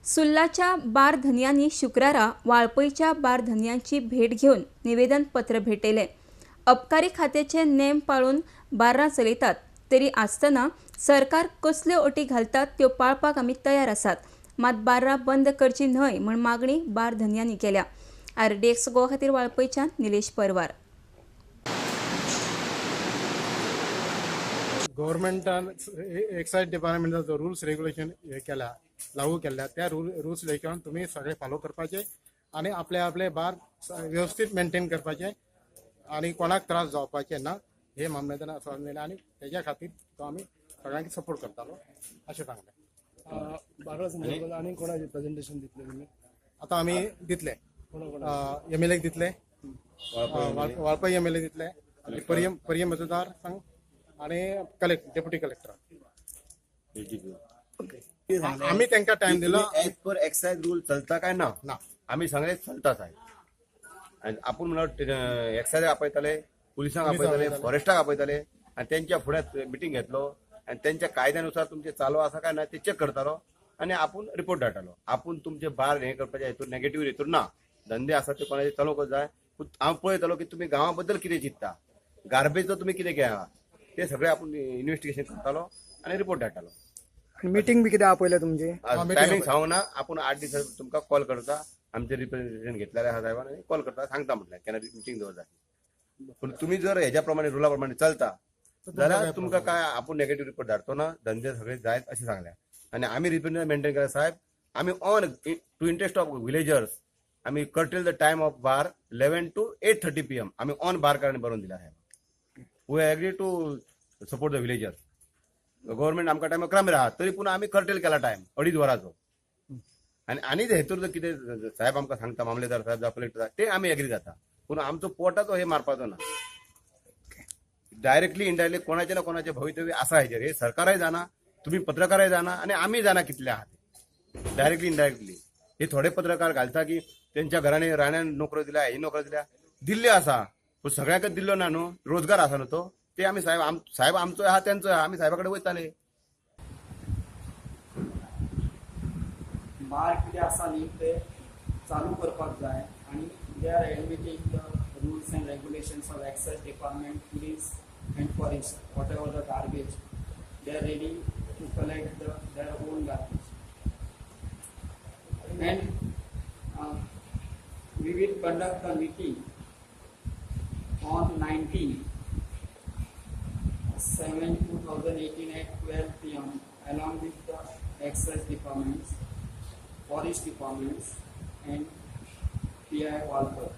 सुर्लाच्या bar धनयांनी शुक्रारा वाळपयच्या bar धनयांची भेट घेवन निवेदन पत्र भेटयलें. अबकारी खात्याचे नेम पाळून बार्रां चलयतात तरी आसतना सरकार कसल्यो अटी घालतात त्यो पाळपाक आमी तयार आसात, मात बार्रां बंद करची न्हय म्हूण मागणी बार धनयांनी केल्या. आरडीएक्स गोवा खातीर वाळपयच्यान निलेश परवार. गव्हर्मेंटान एक्सायज डिपार्टमेंटाचो रुल्स रेग्युलेशन हे केल्या, लागू केल्या, त्या रुल्स रेग्युलेशन तुमी सगळे फॉलो करपाचे आनी आपले आपले बार व्यवस्थीत मेंटेन करपाचे आनी कोणाक त्रास जावपाचे ना हे मामलेदारान सांगलें आनी तेज्या खातीर तो आमी सगळ्यांक सपोर्ट करतालो अशें सांगलें. बारा संदर्भात आनी कोणाचे प्रेझेंटेशन दितले तुमी? आतां आमी दितले एमएलएक दितले, वाळपय एमएलए दितले, आनी पर्यम मतदार संघ आनी कलेक्टर, डेप्युटी कलेक्टर. आमी तांकां टायम दिलो. एज पर एक्सायज रूल चलता काय ना? ना, आमी सांगले चलता साहेब. आनी आपूण म्हणल्यार एक्सायजाक आपयताले, पुलिसांक आपयताले, फॉरेस्टाक आपयताले आनी तेंच्या फुड्यात मिटींग घेतलो आनी तेंच्या कायद्यानुसार तुमचे चालू आसा काय ना ते चेक करतालो आनी आपूण रिपोर्ट धाडटालो. आपूण तुमचे बार हे करपाचे हेतून नेगेटीव हेतून ना, धंदे आसा ते कोणाचे चलोवंक जाय. पूण हांव पळयतालो की तुमी गांवा बद्दल कितें चिंत्ता, गार्बेजचो तुमी कितें घेया ते सगळे आपूण इन्व्हेस्टिगेशन करतालो आनी रिपोर्ट धाडटालो. मिटींग बी कितें आपयलें तुमची? टायमींग सांगूंक ना, आपूण 8 दिसां तुमकां कॉल करता, आमचे रिप्रेझेंटेशन घेतलेले आसा साहेबान आनी कॉल करता सांगता म्हटलें केन्ना मिटींग दवरता. पूण तुमी जर हेज्या प्रमाणे रुला प्रमाणे चलता जाल्यार तुमकां काय आपूण नेगेटीव रिपोर्ट धाडचो ना, धंदे सगळे जायत अशें सांगलें. आनी आमी रिप्रेझेंटेशन मेंटेन केला साहेब. आमी on to interest of villagers आमी curtail the time of bar 11 to 8:30 PM आमी ऑन बार कारण बरोवन दिला साहेब. We agree to support the villagers. Government आमकां टायम 11 मेरेन आहा तरी पूण आमी कर्टेल केला टायम 2.5 वरांचो. आनी आनी हेतूर जर कितें साहेब आमकां सांगता, मामलेदार साहेब जावं कलेक्टर साहेब, ते आमी एग्री जाता. पूण आमचो पोटाचो हे मारपाचो ना. डायरेक्टली इनडायरेक्टली कोणाचे ना कोणाचे भवितव्य आसा हेजेर. हे सरकारय जाणा, तुमी पत्रकारय जाणा आनी आमी जाणा कितले आहा ते. डायरेक्टली इनडायरेक्टली हे थोडे पत्रकार घालता की तेंच्या घरांनी राण्यान नोकऱ्यो दिल्या, ही नोकऱ्यो दिल्या, दिल्ल्यो आसा पूण सगळ्यांकच दिल्लो ना न्हू, रोजगार आसा न्हू तो. ते आमी साहेब, साहेब आमचो आहा तेंचो आहा, आमी साहेबा कडेन वयताले. बार कितें आसा न्ही ते चालू करपाक जाय आनी they are admitting the rules and regulations of excise department, police and forest, whatever the garbage they are ready to collect the their own garbage. And we will conduct the meeting on 19/7/2018 at 12 PM along with the excise departments, forest departments and PI Valpoi.